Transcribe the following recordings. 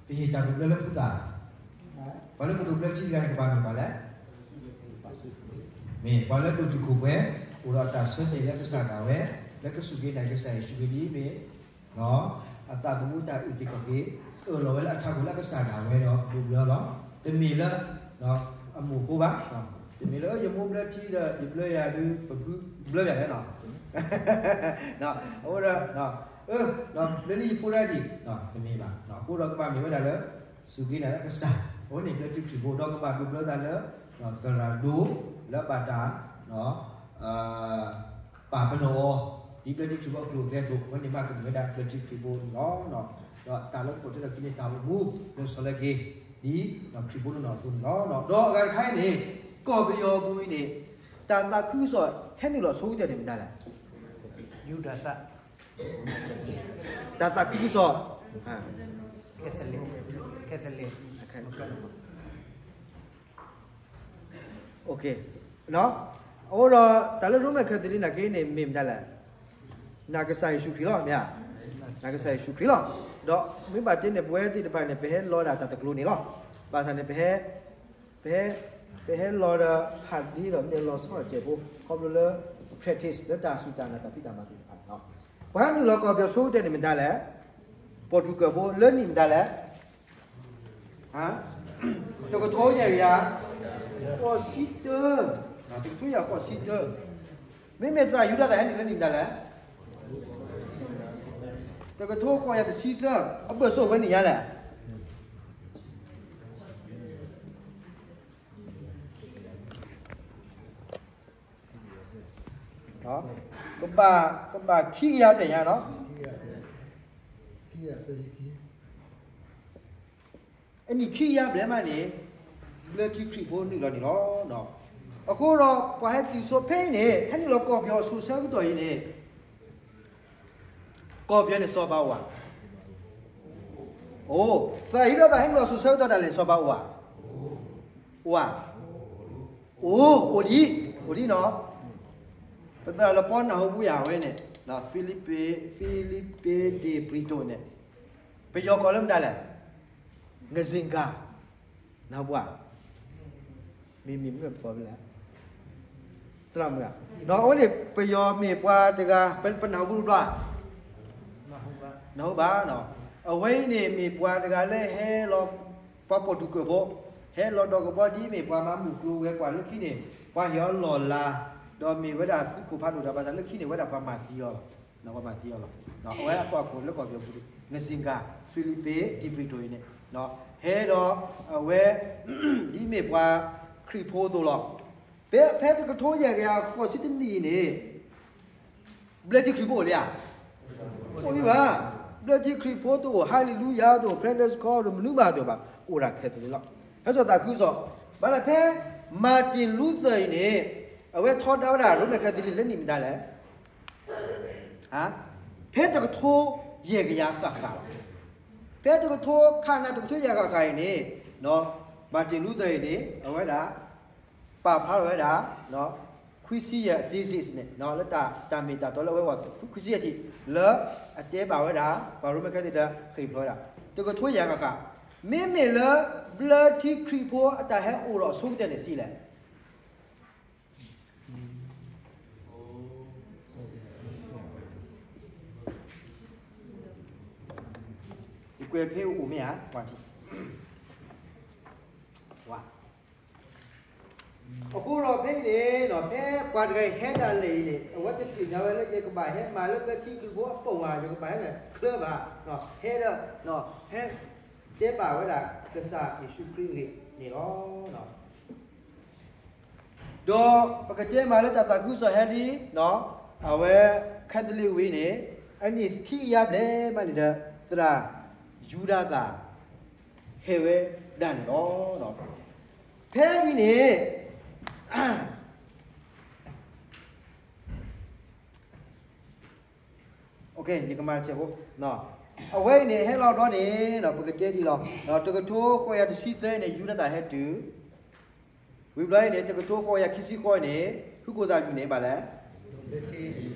ပဟ့ၣ်တၢ်ဒိးဘျၢလၢဖိသၣ်, ပှၤလၢကဒိးဘျၢထံတဂၤန့ၣ် ကဘၣ်မ့ၢ်ပှၤလဲၣ်. မ့ၢ်ပှၤလၢဒိၣ်တုာ်ခိၣ်ပှဲၤ, အိၣ်ဒီးတၢ်ဆၢတဲာ်လၢကစၢ်ဒၣ်ဝဲ, လၢကစူၢ်က့ၤနာ်က့ၤကစၢ်ယ့ၣ်ၡူးခရံာ်ဒ်အမ့ၢ် အသးသမူတၢ်အုၣ်က့ၤခီၣ်က့ၤ, အၢၣ်လီၤဝဲလၢအထးခိၣ်လၢအကစၢ်ဒၣ်ဝဲဒီးဒိးဘျၢလီၤ. တမ့ၢ်လၢ အမိၢ်အဃိဘၣ်, တမ့ၢ်လၢယမိၢ်ဘျၢထံဒီး ယဘျၢယၤဒုး ပဖုဘျၢယၤလဲၣ်နီၤ, အဃိဒီး လၢနံၣ်ယဖိတၢ်ဒံး တမ့ၢ်ဘၣ်. အဃိဒီးကဘၣ်မ့ၢ်ဝဲဒၣ်လၢ စူၢ်က့ၤနာ်လၢအကစၢ်, အဝဲန့ၣ်ဘျၢထံခရံာ်ဖိ ဒီးကဘၣ်ဒိးဘျၢသးလၢ သရၣ်ဒိၣ်လၢဘၣ်တၢ် ပာ်ပနီၣ်အီၤ, ဒ်ဘျၢထံခရံာ်ဖိအကျိၤအကျဲအသိး, အဝဲန့ၣ်ဘၣ်ကမ့ၢ်ဝဲဒၣ်ဘျၢထံခရံာ်ဖိန့ၣ်လီၤ. ဒီးတၢ်လၢကပိာ်ထွဲထီၣ်ခံန့ၣ် တၢ်အိၣ်မူလၢဆီလဲက့ၤ ဒ်ခရံာ်ဖိနီၢ်နီၢ်အသိးန့ၣ်လီၤ. ဒီးအဂၤတခါအံၤန့ၣ် ကီၢ်ပယီၤပူၤအံၤန့ၣ် တၢ်သးခုကစီၣ်ဟဲနုာ်လီၤဆိကတၢၢ်န့ၣ်မတၤလဲၣ်. ယူဒၤသၣ်, တၢ်သးခုကစီၣ် Catholic, Catholic, အဃိဒီး တၢ်လၢရိမ့ၤခဲသလံးနာ်က့န့ၣ် မ့ၢ်မတၤလဲၣ်, နာ်ကစၢ်ယ့ၣ်ၡူးခရံာ်လီၤ, မ့ၢ်ဧါ. နာ်ကစၢ်ယ့ၣ်ၡူးခရံာ်လီၤ. ဒီးမ့ၢ်ဘၣ်တဲန့ၣ် ပဝဲသ့ၣ်တဖၣ်န့ၣ် ပဟဲလီၤဒၣ်တၢ်တကျိၤန့ၣ်လီၤ. ဘၣ်ဆၣ်န့ၣ် ပဟဲ ပဟဲလီၤဒီး ခးဒ့ဒီး မ့ၢ်လီၤဆီတစဲးဖိ ခီဖျိလၢ practice လၢတၢ်စူၢ်တၢ်နာ်တၢ်ဖံးတၢ်မၤသ့ၣ်တဖၣ်န့ၣ်လီၤ. ပှၤနုာ်လီၤကီၢ်ပယီၤဆိကတၢၢ်န့ၣ်မတၤလဲၣ်, ပီၣ်တူၢ်ကၢၢ်ဖိလၢနံၣ်မတၤလဲၣ်, တကထိယဲၢ်ကယၤ ဃိးဆံတၢ, တကထိယဲၢ်ဃိးဆံတၢ, မ့မ့ၢ်သရၣ်ယူဒၤသၣ်ဟဲနုာ်လၢနံၣ်မတၤလဲၣ်, တကထိဃိးယၤတဆံသၢ, အဘၢၣ်စၢၤဝဲန့ၣ်ညါလဲၣ်. ကဘၣ် ကဘၣ်ခံကယၤဘျဲၣ်ညါနီၤ, အနံၣ်ခံကယၤဘျဲၣ်မးန့ၣ် ဘျၢထံခရံာ်ဖိနုာ်လီၤန့ၣ်လီၤ. အဃိဒီး ပှၤဟဲတုၤဆိဖဲအံၤန့ၣ် ဟဲနုာ်လီၤကီၢ်ပယီၤအစိၤဆၢကတီၢ်အံၤန့ၣ် ကီၢ်ပယီၤန့ၣ် စီၤပၤအိၣ်ဧါ. အိၣ်, သရၣ်ယူဒၤသၣ်ဟဲနုာ်လီၤစိၤဆၢကတီၢ်ဒၣ်လဲာ် စီၤပၤအိၣ်ဧါ. အိၣ်ဧါ. အိၣ်, အိၣ်ဒံး, အိၣ်ဒံးနီၤ. ပသရၣ်လၢပီနၢ်ဟူပူၤယၤဝဲန့ၣ် Felipe, Felipe de Brito န့ၣ် ပယီၤကိးလၢမတၤလဲၣ်, ငစ့ၣ်ကၤ, နၢ်ဟူပူၤဧါ. မ့မ့ၢ်မ့ၢ်ပသီၣ်ဖဲလဲၣ်, သရၣ်မုၣ်ဧါ. ဒီးအဝဲန့ၣ် ပယီၤမ့ၢ်ပှၤတဂၤ ပနၢ်ဟူပူၤတဘျီဧါ. နၢ်ဟူဘၣ်နီၤ. အဝဲအံၤန့ၣ် မ့ၢ်ပှၤတဂၤလၢဟဲလီၤ ပှၤပီၣ်တူၢ်ကၢၢ်ဖိ, ဟဲလီၤဒီးကဘီဒ်မ့ၢ်ပှၤမၤမုၢ်ကျိၤဝဲၤကွာ်လၢခံန့ၣ် ပှၤဟ့ၣ်အီၤလီၢ်လၤ, ဒီးမ့ၢ်ဝဲဒၣ်သုးခိၣ်ဖးဒိၣ်တၢ်ဘၣ်ဆၣ်လၢခံန့ၣ် ဝဲဒၣ်ပှၤမၤသံအီၤလီၤ. ပှၤမၤသံအီၤလီၤ. အဝဲအသီၣ်ခိၣ်လၢကီၢ်ပယီၤပူၤ နစ့ၣ်ကၤ Felipe de Brito အံၤန့ၣ် ဟဲဒီးအဝဲ ဒ်မ့ၢ်ပှၤခရံာ်ဖိအသိးလီၤ. ဖဲ ဖဲတကထိယဲၢ်ကယၤဃိးဆံတနံၣ်အံၤန့ၣ် ဘျၢထံခရံာ်ဖိအိၣ်လံဧါ. အိၣ်လံဘၣ်. ဘျၢထံခရံာ်ဖိတအိၣ် ဟါလ့လူယၤတအိၣ် Pentecost တအိၣ် မနုၤမးတအိၣ်ဘၣ်. အိၣ်ဒၣ်ခဲသလံလီၤ. ဟဲစိာ်သးခုကစီၣ်, ဘၣ်လၢဖဲ Martin Luther အံၤန့ၣ် အဝဲထီဒါဝဲဒၣ်ရိမ့ၤခဲသလံလၢနံၣ်မတၤလဲၣ် ဖဲတကထိယဲၢ်ကယၤဃၣ်ဃၣ်လီၤ. ဖဲတကထိခါနၤ တကထိယဲၢ်ကယၤဃၣ်ဃၣ်အံၤန့ၣ် Martin Luther အံၤန့ၣ် အဝဲဒၣ် ပာ်ဖျါထီၣ်ဝဲဒၣ် ခွံဆံယဲၢ် thesis န့ၣ် လၢတၢ်မ့ၢ်တၢ်တီလၢအဝဲ ခွံဆံယဲၢ်ထံၣ် လၢအတဲဘၣ်ဝဲဒၣ် ပှၤရိမ့ၤခဲသ့ၣ်ဒီး ဃ့ၢ်ဖျိးဝဲဒၣ် တကထိယဲၢ်ကယၤဃၣ်ဃၣ်, မ့မ့ၢ်လၢ ဘျၢထံခရံာ်ဖိအတၢ်ဟဲအိၣ်ဒီးအဆိကတၢၢ်န့ၣ် ဆံးလဲၣ်. ယကွဲးဖဲအိၣ်မ့ၢ်ဧါ, အဃိဒီးဖဲအံၤန့ၣ် ဖဲပှၤတဂၤအံၤဟဲဒၣ်လဲာ်အံၤန့ၣ် အဝဲတသ့ၣ်ညါဝဲလၢ ယကဘၣ်ဟဲမၤလၢဘျၢထံခရံာ်ဖိအပဝဲၢ် ယကဘၣ်ဟဲနုာ်ချၢဘၣ်, ဟဲဒီး ဟဲတဲဘၣ်ဝဲဒၣ်ကစၢ်ယ့ၣ်ၡူးခရံာ်အဂ့ၢ်န့ၣ်လီၤ. ဒီးပကတဲမးလၢတၢ်သးခုကစီၣ်ဟဲလံ, အဝဲ Catholic ဝံၤန့ၣ် အနံၣ်ခံကယၤဘျဲၣ်မးန့ၣ်ဒီး သရၣ်ယူဒၤသၣ် ဟဲဝဲဒၣ်န့ၣ်လီၤ. ဖဲအံၤန့ၣ် ယကမၤတစဲးဖိ, အဝဲအံၤန့ၣ် ဟဲလီၤဘျီန့ၣ် ပကတဲဒ်လီၤ, တကထိဃိးကယၤတဆံသၢန့ၣ် ယူဒၤသၣ်ဟဲတုၤ, ဝံၤဘျီအံၤန့ၣ် တကထိဃိးကယၤခံဆံဃိးန့ၣ် ဖုကိၣ်သၣ်ယူၢ်န့ၣ် ဘၣ်လဲၣ်,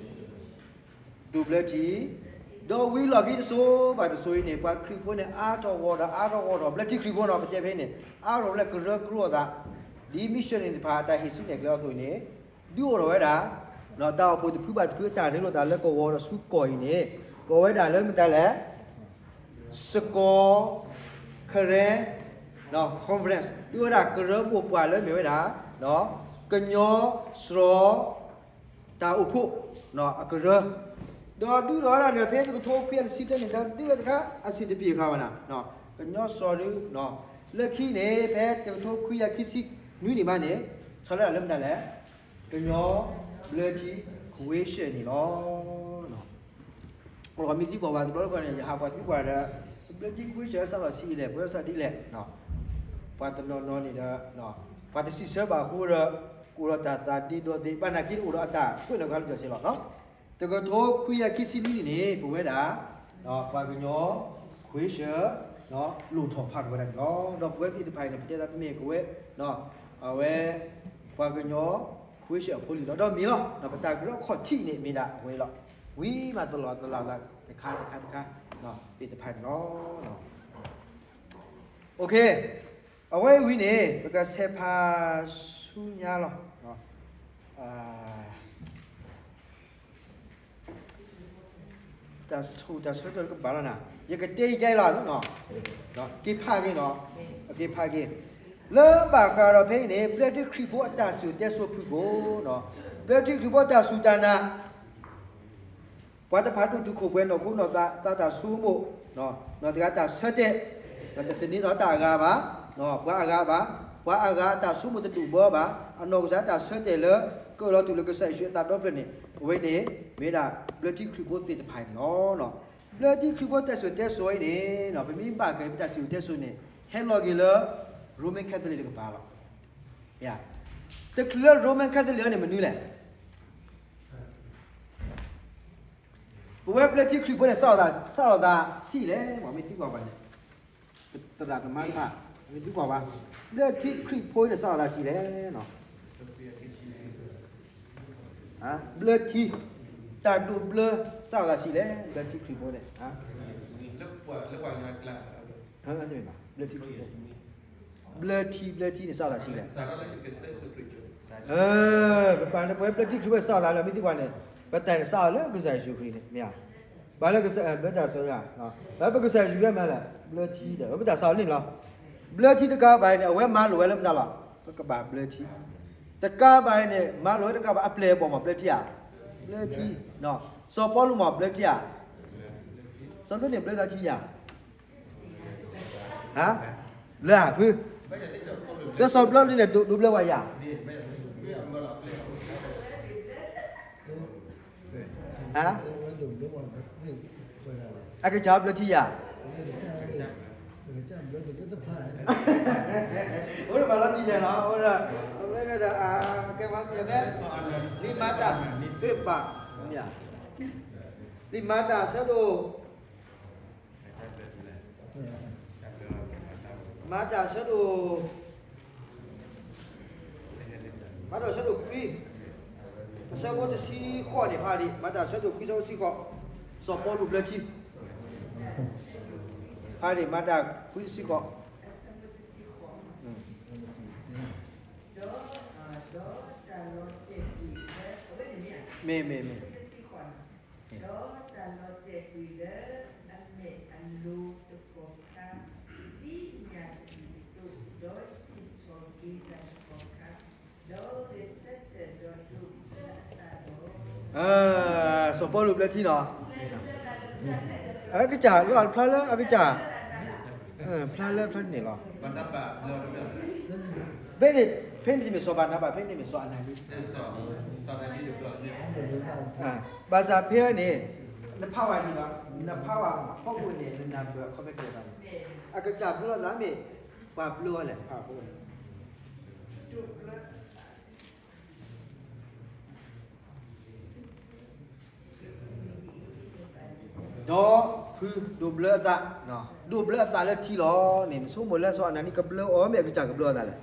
ဒိးဘျၢထံ, ဒီးဝံၤလီၢ်ခံတစိၤဘၣ်တစိၤအံၤန့ၣ် ပှၤခရံာ်ဖိန့ၣ် အါထီၣ်ဂီၢ်ဒီးအါထီၣ်ဂီၢ်ဒီး ဘျၢထံခရံာ်ဖိနီၤ ပတဲဖဲန့ၣ် အါထီၣ်လၢကရၢကရိအသး ဒ်မံၤၡၢန့ၣ်တဖၣ် အတၢ်ဟ့ၣ်ဆူၣ်န့ၢ်ကျဲအသိးအံၤန့ၣ် ဒုးအိၣ်ထီၣ်ဝဲဒၣ် တၢ်အိၣ်ဖှိၣ်တဖုဘၣ်တဖုအတၢ်ရ့လိာ်သးလၢကဝီၤဒီးဆူကီၢ်အံၤန့ၣ် ကိးဝဲဒၣ်လၢမတၤလဲၣ် စကီၤ Karen Conference ဒုးဝဲဒၣ်ကရၢမိၢ်ပှၢ်လၢမ့ၢ်ဝဲဒၣ် ကညီစှီၤ တၢ်အိၣ်ဖှိၣ်အကရၢ ဒီးဒုးထီၣ်ဝဲဒၣ်ဒီးဖဲတကထိခွံကယၤတဆံတၢန့ၣ် ဒီးဒုးဝဲတခါ အဆံးတပျ့ၤဃာ်ဝဲဒၣ် ကညီစှီၤဒုး လၢခံန့ၣ် ဖဲတကထိခွံကယၤခံဆံနွံနံၣ်မးန့ၣ် ဆီၣ်လီၤဒၣ်လၢမတၤလဲၣ် ကညီဘျၢထံ Convention န့ၣ်လီၤ. အိၣ်ဒီးမ့ၢ်သံကွၢ်ပှၤတဘျီတခီၣ်န့ၣ် ယဟးပှၤသံကွၢ်ဒီး ဘျၢထံ Convention စးထီၣ်ဆံးလဲၣ် ပဝဲစးဒ်လဲၣ် ပှၤတနီၤနီၤန့ၣ်ဒီး ပှၤတစံးဆၢဘၣ်အဃိဒီး ကအိၣ်ဒီးတၢ်သးဒ့ဒီသ့ ဘၣ်နာ်က့အိၣ်ဒီးအတၢ်ကွဲးနီၣ်ဃာ်လၢကီၢ်စဲးလီၤ. တကထိခွံကယၤခံဆံနွံနံၣ်န့ၣ် ပဝဲဒၣ် ပှၤကညီ Convention လိၣ်ထီၣ်ဖးထီၣ်ဝဲဒၣ်န့ၣ်လီၤ. ဒီးပဝဲသ့ၣ်တဖၣ်အံၤန့ၣ် ပတဲသးပမ့ၢ်ကဝဲ အဝဲ ပှၤကညီ Convention အဖိလံၤလီၤ. ဒီးမ့ၢ်လီၤ ပတၢ်ကရၢခီၣ်ထံးန့ၣ်မ့ၢ်ဒၣ်အဝဲလီၤ. ဝံၤမးသလီၤသလီၤသးတခါတခါတခါ သ့ၣ်တဖၣ်န့ၣ်လီၤ. အဝဲအံၤဝံၤန့ၣ် ပကဆဲးဖးဆူညါလီၤ. တၢ်ဆူးတၢ်ဆၢကတီၢ်ကဘၣ်လီၤနၤ, ယကတဲယကဲလီၤ, က့ၤဖးက့ၤနီၤ, က့ၤဖးက့ၤ, လၢဘၣ်ဃးဒီးဖဲအံၤန့ၣ် ဘျၢထံခရံာ်ဖိအတၢ်စံၣ်စိၤတဲစိၤဖုၣ်ကိာ်, ဘျၢထံခရံာ်ဖိအတၢ်စူၢ်တၢ်နာ် ပှၤတဖၣ်ဒိၣ်တုာ်ခိၣ်ပှဲၤနီၢ်ခိနီၢ်သး သးတၢ်ဆိကမိၣ်, နီၢ်တဂၤတၢ်ဆၢတဲာ်, တသန့ၤထီၣ်တၢ်အဂၤဘၣ်, ပှၤအဂၤဘၣ်, ပှၤအဂၤအတၢ်ဆိကမိၣ်တဒိၣ်ဘၣ်ဘၣ်, အနီၢ်ကစၢ်တၢ်ဆၢတဲာ်လၢ ကအၢၣ်လီၤတူၢ်လိာ်ကစၢ်ယ့ၣ်ၡူးအသးဒီဖျၢၣ်န့ၣ်, အဝဲန့ၣ် မ့ၢ်ဒၣ်ဘျၢထံခရံာ်ဖိသ့ၣ်တဖၣ်န့ၣ်လီၤ. ဘျၢထံခရံာ်ဖိတၢ်စံၣ်စိၤတဲစိၤအံၤန့ၣ် ပမ့ၢ်ဘၣ်က့ၤပတၢ်စံၣ်စိၤတဲစိၤန့ၣ် ဟဲလီၤက့ၤလၢ Roman Catholic တကပၤလီၤ. တချုးလၢ Roman Catholic န့ၣ်မနုၤလဲၣ်. ပဝဲဘျၢထံခရံာ်ဖိန့ၣ် စးထီၣ်သးဆံးလဲၣ်, မ့ၢ်သံကွၢ်ပှၤန့ၣ်, သရၣ်သမါတဖၣ် မ့ၢ်သံကွၢ်ပှၤ, ဘျၢထံခရံာ်ဖိန့ၣ် စးထီၣ်သးဆံးလဲၣ်. ဘျၢထံ, တၢ်ဒိးဘျၢ စးထီၣ်သးဆံးလဲၣ်, ဘျၢထံခရံာ်ဖိန့ၣ် ဘျၢထံခရံာ်ဖိ, ဘျၢထံ ဘျၢထံန့ၣ် စးထီၣ်သးဆံးလဲၣ်. ပပာ်န့ၣ် ပဝဲဘျၢထံခရံာ်ဖိစးထီၣ်သးလၢ မ့ၢ်သံကွၢ်န့ၣ်, ပတၢ်န့ၣ်စးထီၣ်လၢကစၢ်ယ့ၣ်ၡူးခရံာ်န့ၣ် မ့ၢ်ဧါ, ဘၣ်လၢကစၢ်ဘျၢတၢ်စံးယၤ, ပကစၢ်ယ့ၣ်ၡူးခရံာ်မ့ၢ်လဲၣ်, ဘျၢထံဒီး ပတၢ်စးထီၣ်န့ၣ်လီၤ. ဘျၢထံတကးဘၣ်အံၤန့ၣ် အဝဲမၤလိာ်ဝဲလၢမတၤလီၤ, ပကဘၣ်ဘျၢထံ, တကးဘၣ်အံၤန့ၣ် မၤလိာ်ဝဲတကးဘၣ် အပျဲၢ်အဘီၣ်မ့ၢ်ဘျၢထံဧါ, ဘျၢထံ, စီၤပီလူးမ့ၢ်ဘျၢထံဧါ, စီၤပီလူးန့ၣ်ဘျၢသးထံဧါ ဟါ, ဘျၢဧါဖု, လၢစီၤပီလူးန့ၣ် ဒိးဘျၢဝဲယၤ, ဟါ, အကစၢ်ဘျၢထံယၤ, အိၣ်ဒီးမၤလီၤတံၢ်ယၤနီၤ, အိၣ်ဒီး, ကဲမၤတံၢ်ယၤဖဲ, လံာ်မၤတၢ်, သ့ၣ်ဘၣ်, လံာ်မၤတၢ်အဆၢဒိၣ် မၤတၢ်အဆၢဒိၣ်, မၤတၢ်အဆၢဒိၣ်ခွံ, အဆၢဖိတဆံဃိးန့ၣ် ဖးဒံး, မၤတၢ်အဆၢဒိၣ်ခွံ အဆၢဖိတဆံဃိး, စီၤပီလူးဘျၢထံ, ဖးဒံး မၤတၢ်ခွံတဆံဃိး. ဒီး, ဒီးတၢ်လီၤတဲာ်ကွံာ်လၢ, မ့ၢ်, မ့ၢ်, မ့ၢ်, ဒီးတၢ်လီၤတဲာ်ကွံာ်လၢအမဲာ်အလိၤတကီၢ်ခါ, ဒ်ညၣ်တဘ့ၣ်အသိး, ဒီးထံၣ်ထီၣ်က့ၤတၢ်တကီၢ်ခါ, ဒီးဂဲၤဆၢထၢၣ်ဒီးဒိးဘျၢအသးလီၤ. စီၤပီလူးဘျၢထံနီၤ, အကစၢ်လီၤဖျါလၢအကစၢ်, ဖျါလၢဖျါန့ၣ်လီၤ. ဖဲန့ၣ်, ဖဲန့ၣ်တမ့ၢ်စီၤဘၤနၤဘး, ဖဲန့ၣ်မ့ၢ်စီၤအနၤဒ့, ဘၣ်ဆၣ်ဖဲန့ၣ်, နဖးဝဲန့ၣ်ဒီး, နဖးဝဲဖီခိၣ်န့ၣ် နနၢ်ပၢၢ်အခီပညီတဖၣ်န့ၣ်, အကစၢ်ဘျၢသးမ့ၢ်, ပှၤဘျၢအီၤလဲၣ် နဖးဝဲဖီခိၣ်န့ၣ် ဒီးဖုဒိးဘျၢအသး, ဒိးဘျၢအသးလၢထံလီၤန့ၣ် နဆိကမိၣ်လၢစီၤအနၤဒ့ကဘျၢအီၤ မ့ၢ်အကစၢ်ကဘျၢအသးလဲၣ်.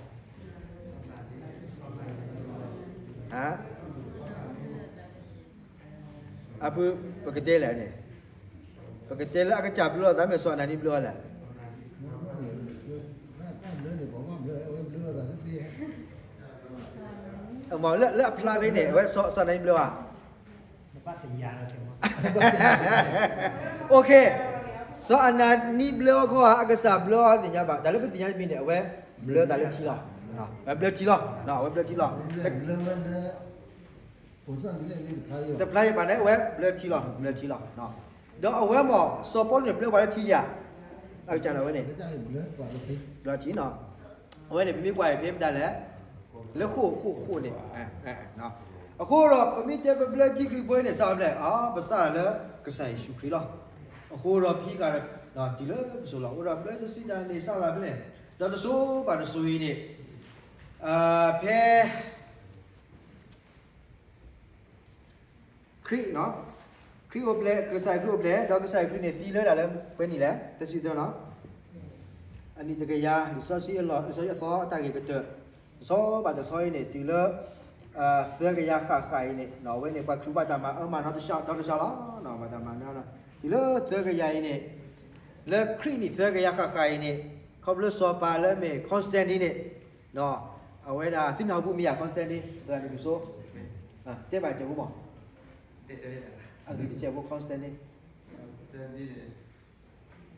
အဖု, ပကတဲလဲၣ်န့ၣ်, ပကတဲလၢအကစၢ်ဘျၢလီၤသးမ့ၢ်စီၤအနၤနံဘျၢအီၤလဲၣ်. လၢအဖျါဖဲန့ၣ် အဝဲစီၤအနၤနံဘျၢဧါ. စီၤအနၤနံဘျၢအီၤခီဧါ အကစၢ်ဘျၢအီၤသ့ၣ်ညါဘၣ် တၢ်လၢပသ့ၣ်ညါတမံၤန့ၣ် အဝဲဘျၢသးလၢထံလီၤ. အဝဲဘျၢထံလီၤ. အဝဲဘျၢထံလီၤ. တဖျါယဘၣ်န့ၣ် အဝဲဘျၢထံလီၤ ဘျၢထံလီၤ. ဒီးအဝဲမ့ၢ်စီၤပီလူးန့ၣ် ဘျၢပှၤလၢထံဧါ. အကစၢ်န့ၣ်ဝဲန့ၣ် ဘျၢထံ အဝဲန့ၣ် ပမ့ၢ်ကွၢ်အံၤဖဲမတၤလဲၣ်, လၢဃိာ်ဃိာ်ဃိာ်န့ၣ်, အဃိဒီး ပမ့ၢ်တဲပဘျၢထံခရံာ်ဖိအံၤန့ၣ် စးထီၣ်ဖဲလဲၣ်, ပစးထီၣ်လၢကစၢ်ယ့ၣ်ၡူးခရံာ်လီၤ. အဃိဒီး ဖဲကဒီး တုၤလၢပစိၤလီၤ. အဃိဒီး ဘျၢတစံးတၢ်န့ၣ် စးထီၣ်ဖဲန့ၣ်, ဒီးတစိၤဘၣ်တစိၤအံၤန့ၣ်, ဖဲ ခရံာ်, ခရံာ်အိၣ်ဖျဲၣ်, ကစၢ်ခရံာ်အိၣ်ဖျဲၣ်, ဒီးကစၢ်ခရံာ်န့ၣ်သံလၢဒၣ်လၢပှဲၤနံၣ်လဲၣ်, တဆံသၢနီၤ, အနံၣ်တကယၤ, လံာ်စီဆှံအလီၢ်, လံာ်စီဆှံအသီအတၢ်ဂ့ၢ်ကတၢၢ်, တဆီဘၣ်တဆီအံၤန့ၣ် တုၤလၢ သၢကယၤဃၣ်ဃၣ်အံၤန့ၣ်, အဝဲန့ၣ် ပှၤခရံာ်ဘၣ်တၢ်မၤအၢမၤနီၤတစှၤဒီတစှၤလီၤ, ဘၣ်တၢ်မၤနီၤ, တုၤလၢသၢကယၤအံၤန့ၣ်, လၢခရံာ်နံၣ်သၢကယၤဃၣ်ဃၣ်အံၤန့ၣ်, ခီဖျိစီၤပၤလၢမ့ၢ် Constantine န့ၣ်, အဝဲဒၣ်သုနၢ်ဟူပူမ့ၢ်ယၤ Constantine န့ၣ်, တဲဘၣ်စဲးဖိမး, အဂ့ၢ်တစဲးဖိ Constantine န့ၣ်,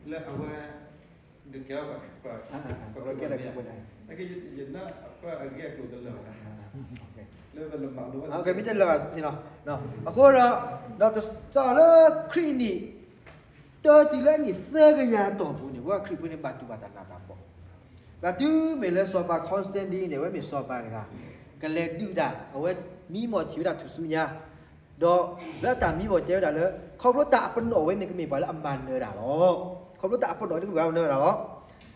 လၢအဝဲ ကဲထီၣ်ခရံာ်ဖိန့ၣ်, မ့ၢ်တလၢာ်ဘၣ်နီၤ, အဃိဒီး, ဒီးတစးလၢခရံာ်နံၣ် တၢ်တုၤလၢအနံၣ်သၢကယၤအတီၢ်ပူၤန့ၣ် ပဝဲခရံာ်ဖိန့ၣ် ဘၣ်တူၢ်ဘၣ်တၢ်နးတၢ်ဖှီၣ်, ဘၣ်တုၤမ့ၢ်လၢစီၤပၤ Constantine န့ၣ် အဝဲမ့ၢ်စီၤပၤတဂၤ, ကလဲၤဒုးတၢ်, အဝဲမံမီၢ်ထံၣ်ဝဲဒၣ်ထူၣ်စုညါ, ဒီးလၢအတၢ်မံမီၢ်တဲဝဲဒၣ်လၢ ခီဖျိတၢ်အပနီၣ်ဝဲန့ၣ်ကမ့ၢ်ပှၤလၢအမၤနၢၤတၢ်လီၤ. ခီဖျိတၢ်အပနီၣ်န့ၣ်ကမ့ၢ်ပှၤလၢအမၤနၢၤတၢ်လီၤ.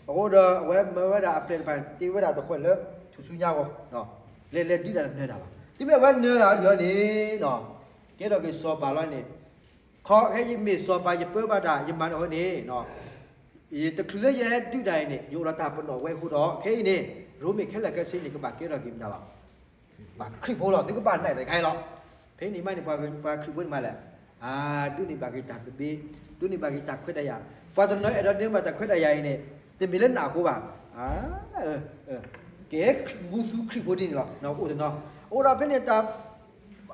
အဃိဒီးအဝဲမၢဝဲဒၣ်အပျဲၢ်တဖၣ်န့ၣ် တ့ဝဲဒၣ်သကိးလၢထူၣ်စုညါအဂီၢ်, လဲၤလဲၤဒုးတၢ်နၢၤတၢ်လီၤ. တုၤမ့ၢ်အဝဲနၢၤတၢ်ဒ်အံၤန့ၣ်, ကဲထီၣ်က့ၤစီၤပၤလီၤန့ၣ်, ခီဖျိယမ့ၢ်စီၤပၤ ယပၢဘၣ်တၢ် ယမၤနၢၤအီၤန့ၣ်, ယတချုးလၢယဟဲဒုးတၢ်အံၤန့ၣ် ယအိၣ်ဒီးတၢ်ပနီၣ်ဝဲအဃိဒီး ခဲအံၤန့ၣ် ရိမ့ၤခဲလၢာ်ခဲဆ့န့ၣ် ကဘၣ်ကဲထီၣ်က့ၤမတၤလီၤ. ဘၣ်ခရံာ်ဖိလီၤ, သုကဘၣ်နာ်တခါအံၤလီၤ. ဖဲန့ၣ်မးန့ၣ် ပှၤခရံာ်ဖိန့ၣ်မးလဲၣ်, ဒိးန့ၢ်ဘၣ်က့ၤတၢ်သဘျ့, ဒိးန့ၢ်ဘၣ်က့ၤတၢ်ခွဲးတၢ်ယာ်, ပှၤတနီၤအဲၣ်ဒိးဒိးန့ၢ်ဘၣ်တၢ်ခွဲးတၢ်ယာ်အံၤန့ၣ် တမ့ၢ်လၢနးအဃိဘၣ်. ကဲ, ဘူသူခရံာ်ဖိဒ်န့ၣ်လီၤ, အိၣ်တနီၤ, အဃိဒီးဖဲန့ၣ်တၢ်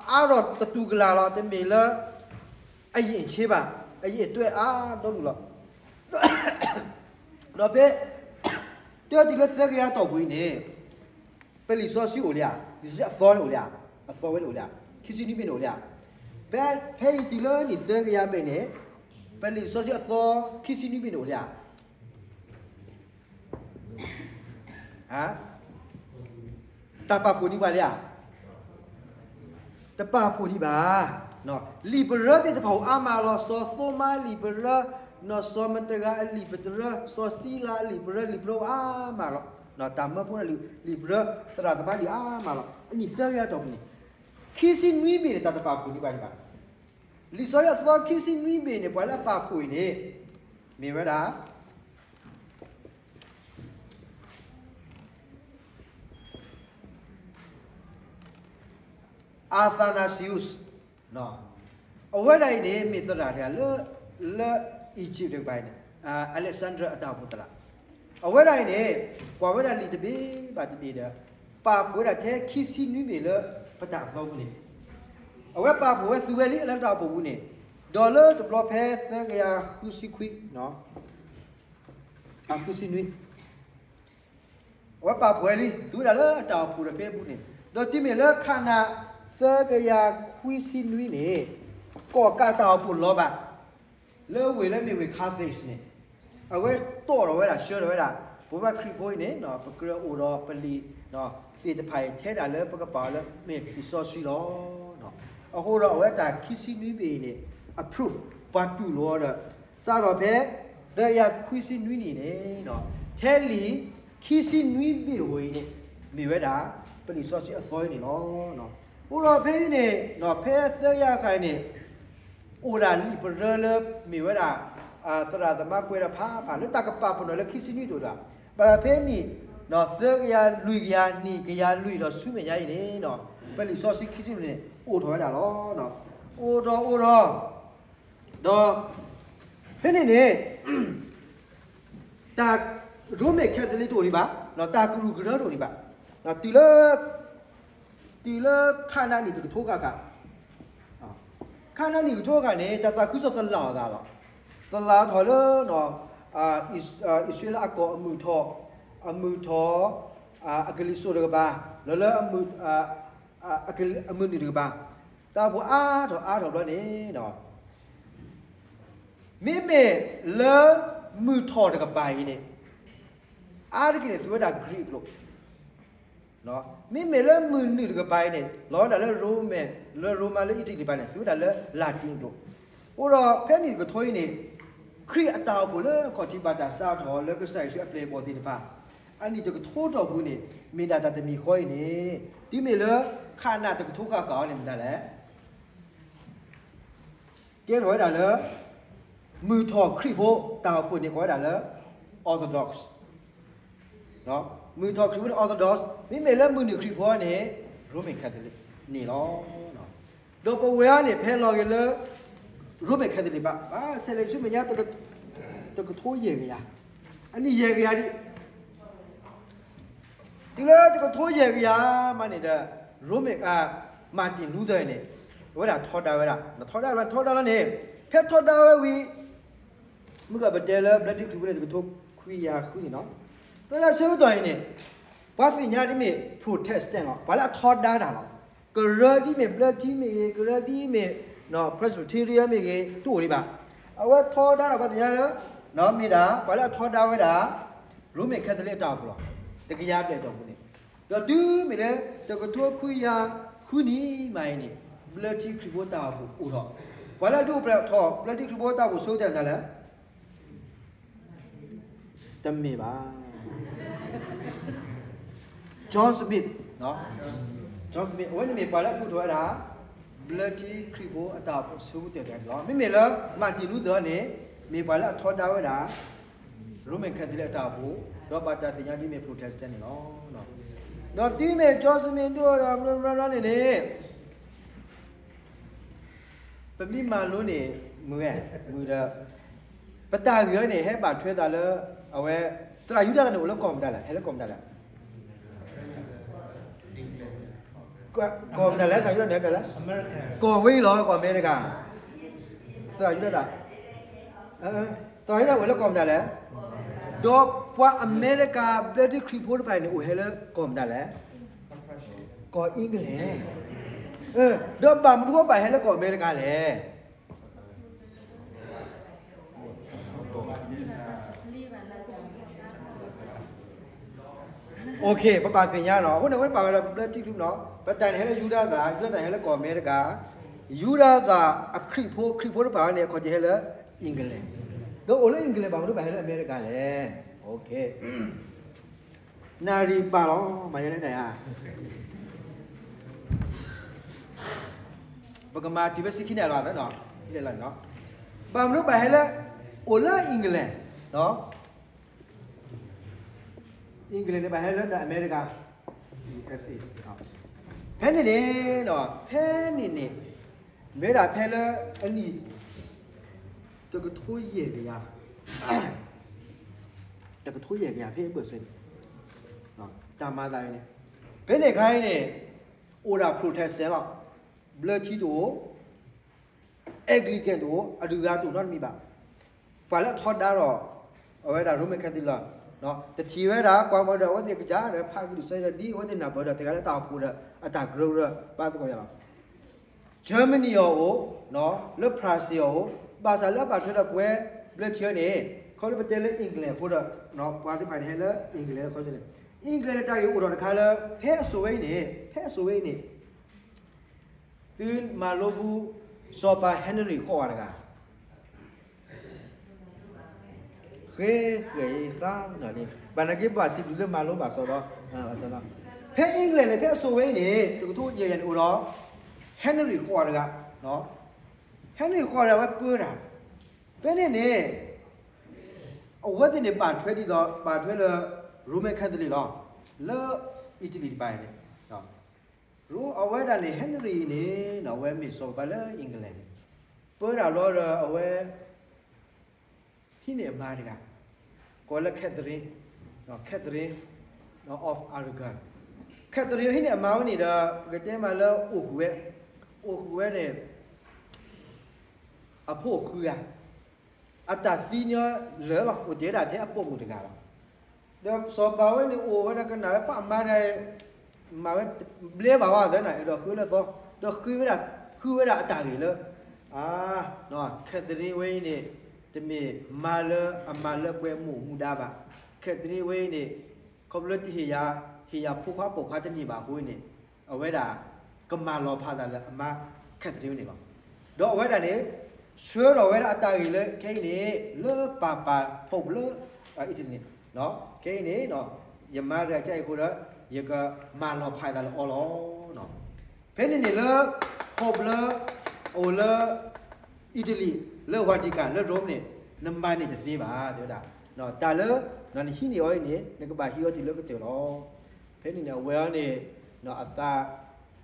အါထီၣ်တတူၢ်ကလာ်လီၤ, တမ့ၢ်လၢ အယံာ်အဆ့ဘၣ်, အယံာ်အတွဲအါဒီဒူၣ်လီၤ. ဒီးဖဲ တၢ်တုၤလၢသၢကယၤအတီၢ်ပူၤအံၤန့ၣ်, ပလံာ်စီဆှံအိၣ်လံဧါ, လံာ်စီဆှံအသီန့ၣ်အိၣ်လံဧါ, အသီဝဲန့ၣ်အိၣ်လံဧါ, ခံဆံနွံဘ့ၣ်န့ၣ်အိၣ်လံဧါ. ဖဲ, ဖဲအံၤတုၤလၢနံၣ်သၢကယၤဘ့ၣ်န့ၣ်, ပလံာ်စီဆှံအသီ ခံဆံနွံဘ့ၣ်န့ၣ်အိၣ်လံဧါ. တၢ်ပာ်ဖှိၣ်န့ၢ်ပှၤလံဧါ. တပာ်ဖှိၣ်ဒံးဘၣ်. လံာ်ပရၢသ့ၣ်တဖၣ်အိၣ်အါမးလီၤ. စီၤသိမါအလံာ်ပရၢ, နီၢ်စီၤမတဂၤအလံာ်ပရၢ, စီၤစံလၤအလံာ်ပရၢ, လံာ်ပရၢအိၣ်အါမးလီၤ. တၢ်မၢဖိလံာ်ပရၢ, သရၣ်သမါလံာ်အါမးလီၤ. အနံၣ်သၢကယၤအတီၢ်ပူၤန့ၣ်, ခံဆံနွံဘ့ၣ်န့ၣ် တၢ်တပာ်ဖှိၣ်န့ၢ်ဘၣ်ဒံးဘၣ်. လံာ်စီဆှံအသီခံဆံနွံဘ့ၣ်န့ၣ် ပှၤလၢအပာ်ဖှိၣ်အံၤန့ၣ်, မ့ၢ်ဝဲဒၣ် Athanasius, အဝဲဒၣ်အံၤန့ၣ် မ့ၢ်သရၣ်တဂၤလၢ လၢ Egypt တကပၤအံၤန့ၣ်, Alexander အတၢ်အိၣ်ဖှိၣ်သရၣ်, အဝဲဒၣ်အံၤန့ၣ် ကွၢ်ဝဲဒၣ်လံာ်တဘ့ၣ်ဘၣ်တဘ့ၣ်ဒီး ပာ်ဖှိၣ်ဝဲဒၣ်ထဲခံဆံနွံဘ့ၣ်လၢ ပတၢ်အသီပူၤန့ၣ်, အဝဲပာ်ဖှိၣ်ဝဲသူဝဲလံလၢတၢ်အိၣ်ဖှိၣ်ပူၤန့ၣ်, ဒီးလၢတဘျီဖဲသၢကယၤဃုဆံခွံ, အဃုဆံနွံ အဝဲပာ်ဖှိၣ်ဝဲလံ သူဝဲဒၣ်လၢအတၢ်အိၣ်ဖှိၣ်ဒီးဖဲအပူၤန့ၣ်, ဒီးတုၤမ့ၢ်လၢခးနၤ သၢကယၤခွံဆံနွံန့ၣ်, ကီၣ်ကးတၢ်အိၣ်ဖှိၣ်လီၤဘၣ် လၢဝ့ၢ်လၢမ့ၢ်ဝ့ၢ် Carthage န့ၣ်, အဝဲတီၣ်ထီၣ်ဝဲဒၣ် ဆှၢထီၣ်ဝဲဒၣ် ပဝဲခရံာ်ဖိအံၤန့ၣ် ပကြၢးအိၣ်ဒီးပလံာ်သ့ၣ်တဖၣ်အံၤ ထဲဒၣ်လၢပကပာ်အီၤလၢမ့ၢ်လံာ်စီဆှံလီၤ. အဃိဒီးအဝဲတၢ်ခံဆံနွံဘ့ၣ်အံၤန့ၣ် approve ပှၤတူၢ်လိာ်အီၤဒီး စးထီၣ်ဖဲ သၢကယၤခွံဆံနွံနံၣ်န့ၣ်, ထဲလံာ်ခံဆံနွံဘ့ၣ်ဧိၤအံၤန့ၣ် မ့ၢ်ဝဲဒၣ် ပလံာ်စီဆှံအသီအံၤန့ၣ်လီၤ. အိၣ်ဒီးဖဲအံၤန့ၣ် ဖဲသၢကယၤဃၣ်အံၤန့ၣ် အိၣ်ဒၣ်လံာ်ပရၢလၢမ့ၢ်ဝဲဒၣ် သရၣ်သမါကွဲးတၢ်ဖးဖး လၢတၢ်ကပာ်ပနီၣ်လၢခံဆံနွံတအိၣ်ဒၣ်, ဘၣ်ဖဲနံၣ် သၢကယၤလွံၢ်ကယၤ နံၣ်ကယၤလွံၢ်ဒီးဆူမဲာ်ညါအံၤန့ၣ်, ပလံာ်စီဆှံခံဆံနွံန့ၣ် အိၣ်ထီၣ်ဝဲဒၣ်လီၤ. အိၣ်ထီၣ်အိၣ်ထီၣ် ဒီး ဖဲန့ၣ်န့ၣ် တၢ် Roman Catholic တအိၣ်ဒံးဘၣ်, တၢ်ကရူၢ်ကရၢတအိၣ်ဒံးဘၣ်, တုၤလၢ တုၤလၢခးနးနံၣ်တကထိဃၣ်ဃၣ်, ခးနးနံၣ်တကထိဃၣ်န့ၣ် တၢ်သးခုကစီၣ်သလၣ်အီၤသးလီၤ. သလၣ်ထီၣ်လၢ အံၣ်စရ့လးအကီၢ်အမုၢ်ထီၣ်, အမုၢ်ထီၣ် အကလံၤစိးတကပၤ, လၢလၢ အမုၢ်နုာ်တကပၤ, တၢ်အိၣ်ဖှိၣ်အါထီၣ်အါထီၣ်ဘျီန့ၣ် မ့မ့ၢ်လၢမုၢ်ထီၣ်တကပၤအံၤန့ၣ် အါတက့ၢ်န့ၣ် သူဝဲဒၣ် Greek အကျိာ်, မ့မ့ၢ်လၢမုၢ်နုာ်တကပၤအံၤန့ၣ် လီၤဝဲဒၣ်လၢ Roman, လၢ Roma လၢ Italy တကပၤန့ၣ် သူဝဲဒၣ်လၢ Latin အကျိာ်. အဃိဒီးဖဲနံၣ်တကထိအံၤန့ၣ် ခရံာ်အတၢ်အိၣ်ဖှိၣ်လၢအခီၣ်ထံးဘၣ်တၢ်စးထီၣ်လၢကစၢ်ယ့ၣ်ၡူးအပျဲၢ်အဘီၣ်သ့ၣ်တဖၣ် အနံၣ်တကထိတီၢ်ပူၤန့ၣ် မ့ၢ်ဒၣ်တၢ်တမံၤဃီအံၤန့ၣ် တုၤမ့ၢ်လၢခးနးတကထိဃၣ်ဃၣ်အံၤန့ၣ် မတၤလဲၣ် ကဲထီၣ်ဝဲဒၣ်လၢ မုၢ်ထီၣ်ခရံာ်ဖိတၢ်အိၣ်ဖှိၣ်န့ၣ် ကိးဝဲဒၣ်လၢ Orthodox, မုၢ်ထီၣ်ခရံာ်ဖိန့ၣ် Orthodox, မ့မ့ၢ်လၢမုၢ်နုာ်ခရံာ်ဖိန့ၣ် Roman Catholic န့ၣ်လီၤ. ဒီးပဝဲအံၤန့ၣ် ဖဲလီၤဂ့ၤလၢ Roman Catholic ဘၣ်, ဘၣ်ဆဲးလၢဆူမဲာ်ညါ တကထိယဲၢ်ကယၤ, အနံၣ်ယဲၢ်ကယၤဒံး တုၤလၢတကထိယဲၢ်ကယၤမးန့ၣ်ဒီး Roman, Martin Luther န့ၣ် အဝဲဒၣ်ထီဒါဝဲဒၣ်, ထီဒါလီၤ ထီဒါလီၤန့ၣ် ဖဲထီဒါဝဲဝံၤ မုၢ်ကပတဲလၢဘျၢထံခရံာ်ဖိန့ၣ် တကထိခွံကယၤဃုန့ၣ်လီၤ. ဖဲလၢဆၢကတီၢ်အံၤန့ၣ် ပှၤသ့ၣ်ညါဒ်မ့ၢ် Protestant လီၤ, ပှၤလၢအထီဒါတၢ်လီၤ. ကရၢဒ်မ့ၢ်ဘျၢထံမ့ၢ်ဂ့ၤ, ကရၢဒ်မ့ၢ် Presbyterian မ့ၢ်ဂ့ၤ တအိၣ်ဒံးဘၣ်. အဝဲထီဒါဒီးပှၤသ့ၣ်ညါလၢ မ့ၢ်ဒၣ် ပှၤလၢအထီဒါဝဲဒၣ် Roman Catholic အတၢ်အိၣ်ဖှိၣ်လီၤ. တကယၤဘျဲၣ်အတီၢ်ပူၤန့ၣ်, ဒီးတုၤမ့ၢ်လၢ တကထိခွံကယၤဃုနံၣ်မးအံၤန့ၣ် ဘျၢထံခရံာ်ဖိတၢ်အိၣ်ဖှိၣ်အိၣ်ထီၣ်, ပှၤလၢအဒုးအိၣ်ဖျဲၣ်ထီၣ် ဘျၢထံခရံာ်ဖိတၢ်အိၣ်ဖှိၣ်ဆိကတၢၢ်မတၤလဲၣ် တမ့ၢ်ဘၣ်. John Smith, John Smith အဝဲန့ၣ်မ့ၢ်ပှၤလၢအဒုးအိၣ်ထီၣ်ဝဲဒၣ် ဘျၢထံခရံာ်ဖိအတၢ်အိၣ်ဖှိၣ်ဆိကတၢၢ်တဂၤန့ၣ်လီၤ. မ့မ့ၢ်လၢ Martin Luther န့ၣ် မ့ၢ်ပှၤလၢအထီဒါဝဲဒၣ် Roman Catholic အတၢ်အိၣ်ဖှိၣ်, ဒီးဘၣ်တၢ်သ့ၣ်ညါဒ်မ့ၢ် Protestant န့ၣ်လီၤ. ဒီးတုၤမ့ၢ် John Smith ဒုးအိၣ်ထီၣ်ဘျီဘျီန့ၣ်န့ၣ် ပမ့ၢ်မၤလိန့ၣ် မုာ်ဝဲ, မုာ်ဒီး ပတၢ်ဂ့ၢ်အံၤန့ၣ် ဟဲဘၣ်ထွဲသးလၢ အဝဲ သရၣ်ယူဒၤသၣ်န့ၣ် အိၣ်လၢကီၢ်မတၤလဲၣ်, ဟဲလၢကီၢ်မတၤလဲၣ်, ကီၢ်မတၤလဲၣ်, သရၣ်ယူဒၤသၣ်န့ၣ် ကီၢ်ဝဲအံၤလီၤ, ကီၢ်အမဲရကၤ, သရၣ်ယူဒၤသၣ်, သရၣ်ယူဒၤသၣ်အိၣ်လၢကီၢ်မတၤလဲၣ်, ဒီးပှၤအမဲရကၤ ဘျၢထံခရံာ်ဖိတဖၣ်န့ၣ် အိၣ်ဟဲလၢကီၢ်မတၤလဲၣ်, ကီၢ် England, ဒီးဘၣ်မနုၤဃိဘၣ်ဟဲလၢကီၢ်အမဲရကၤလဲၣ်. Okay, ပဘၣ်သ့ၣ်ညါနီၤ, အဃိန့ၣ် အဝဲပာ်ဝဲဒီးဘျၢထံခရံာ်ဖိနီၤ, ပတၢ်န့ၣ်ဟဲလၢယူဒၤသၣ်, ယူဒၤသၣ်ဟဲလၢကီၢ်အမဲရကၤ, ယူဒၤသၣ်အခရံာ်ဖိ, ခရံာ်ဖိတဖၣ်န့ၣ် အခီၣ်ထံးဟဲလၢ England, ဒီးအိၣ်လၢ England ဘၣ်မနုၤဘၣ်ဟဲလၢအမဲရကၤလဲၣ်. Okay. နၣ်ရံၣ်ပာ်လီၤ, မၤယါန့ၣ်တၢ်ယါ, ပကမၤတုၤဖဲဆံခံနံၣ်လီၤနီၤ, ဘၣ်မနုၤဘၣ်ဟဲလၢ အိၣ်လၢ England, England န့ၣ်ဘၣ်ဟဲလၢ အမဲရကၤ, ဖဲန့ၣ်န့ၣ်, ဖဲန့ၣ်န့ၣ်, မ့ၢ်ဒၣ်ဖဲလၢအနံၣ် တကထိယဲၢ်ကယၤ, တကထိယဲၢ်ကယၤ ဖဲအဘၢၣ်စၢၤန့ၣ်, တၢ်မၤသးဝဲန့ၣ်, ဖဲန့ၣ်အခါအံၤန့ၣ် အိၣ်ဒၣ် Protestant လီၤ, ဘျၢထံတအိၣ်, Anglican တအိၣ်, အဒုၣ်အဂၤတအိၣ်နီတမံၤဘၣ်. ပှၤလၢအထီဒါဒီး အဝဲဒၣ် Roman Catholic လီၤ, တထံၣ်ဝဲဒၣ် ကွၢ်မီၤဒီး အဝဲသ့ၣ်ကစၢ်ဒီး ဖးကဒုးစဲဒီး ဒ်အဝဲသ့ၣ်နၢ်ပၢၢ်ဒီး တဂၤလၢတၢ်အိၣ်ဖှိၣ်ဒီး အတၢ်ကရၢကရိ ဘၣ်သကိးယၤလီၤ. Germany အီၤအိၣ်, လၢ France အီၤအိၣ်, ဘၣ်ဆၣ်လၢအဘၣ်ထွဲဒီးပဝဲဘျၢထံအီၤန့ၣ် ခီဖျိပတဲလၢ England အဃိဒီး ပှၤသ့ၣ်တဖၣ်န့ၣ် ဟဲလၢ England လၢခီန့ၣ်, England န့ၣ် တၢ်ဂ့ၢ်အိၣ်ထီၣ်တခါလၢ ဖဲအစိၤဝဲအံၤန့ၣ်, ဖဲအစိၤဝဲအံၤန့ၣ် သုမၤလိဘူး စီၤပၤ Henry ဃိးဝါတဂၤ, ဃဲဃဲအံၤသးနီၤန့ၣ် ဘၣ်နာ်က့ ပဘၣ်စံးဘျုးလၢမၤလိဘၣ်စီဒီး, ဖဲ England န့ၣ် ဖဲအစိၤဝဲအံၤန့ၣ် တကထိယဲၢ်ယဲၢ်န့ၣ်အိၣ်ဒီး Henry ဃိးဝါတဂၤ, Henry ဃိးဝါတဂၤ အဝဲပၢတၢ်, ဖဲန့ၣ်န့ၣ် အဝဲသ့ၣ်န့ၣ် ဘၣ်ထွဲဒ်သိး ဘၣ်ထွဲလၢ Roman Catholic လီၤ, လၢ Italy တပၤန့ၣ် အဝဲဒၣ်န့ၣ် Henry န့ၣ် အဝဲမ့ၢ်စီၤပၤလၢ England န့ၣ် ပၢတၢ်ဘျီဒီး အဝဲ ဟံးန့ၢ်အမါတဂၤ ကိးလၢ Catherine, Catherine of Aragon. Catherine ဟံးန့ၢ်အမါဝဲန့ၣ်ဒီး ပကတဲမးလၢအိၣ်ဃုာ်ဝဲ, အိၣ်ဃုာ်ဝဲန့ၣ် အဖိအိၣ်ဃုဂၤ, အတၢ်သံန့ၣ်လၢာ်လီၤ, အိၣ်တ့ၢ်ဝဲဒၣ်ထဲအပိာ်မုၣ်တဂၤလီၤ. ဒီးစီၤပၤဝဲန့ၣ်အိၣ်ဝဲဒီးကနၣ်ဝဲပှၤအမါဒၣ် မၤဝဲဘျဲဘၣ်ဝဲသနာ်က့ဒီး ဃုလၢသီ, ဒီးဃုဝဲဒၣ်, ဃုဝဲဒၣ်အတၢ်ဂ့ၢ်လၢ အါ, Catherine ဝဲအံၤန့ၣ် တမ့ၢ်မါလၢအမၤလၢပှဲၤမူးမူဒါဘၣ်. Catherine ဝဲအံၤန့ၣ် ခီဖျိလၢတဟ့ၣ်ယၤ, ဟ့ၣ်ယၤဖိခွါပိာ်ခွါတန့ၢ်ဘၣ်အဃိန့ၣ် အဝဲဒၣ်ကမၤလီၤဖးသးလၢအမါ Catherine ဝဲန့ၣ်လီၤ. ဒီးအဝဲဒၣ်န့ၣ် ဆှၢလီၤဝဲဒၣ်အတၢ်ဂ့ၢ်လၢခဲအံၤန့ၣ် လၢပၤပၤ Pope လၢ Italy န့ၣ်, ခဲအံၤန့ၣ် ယမါတဂၤကအံၤအဃိဒီး ယကမၤလီၤဖးသးလၢအီၤလီၤ. ဖဲန့ၣ်န့ၣ်လၢ Pope လၢ အအိၣ်လၢ Italy လၢ Vatican လၢ Rome န့ၣ် နမၤန့ၢ်တသ့ဘၣ် တဲဝဲဒၣ်, တၢ်လၢ နဟံးန့ၢ်အီၤအံၤန့ၣ် နကဘၣ်ဟံးအီၤတုၤလၢကတၢၢ်လီၤ. ဖဲန့ၣ်န့ၣ် အဝဲအံၤန့ၣ် အသး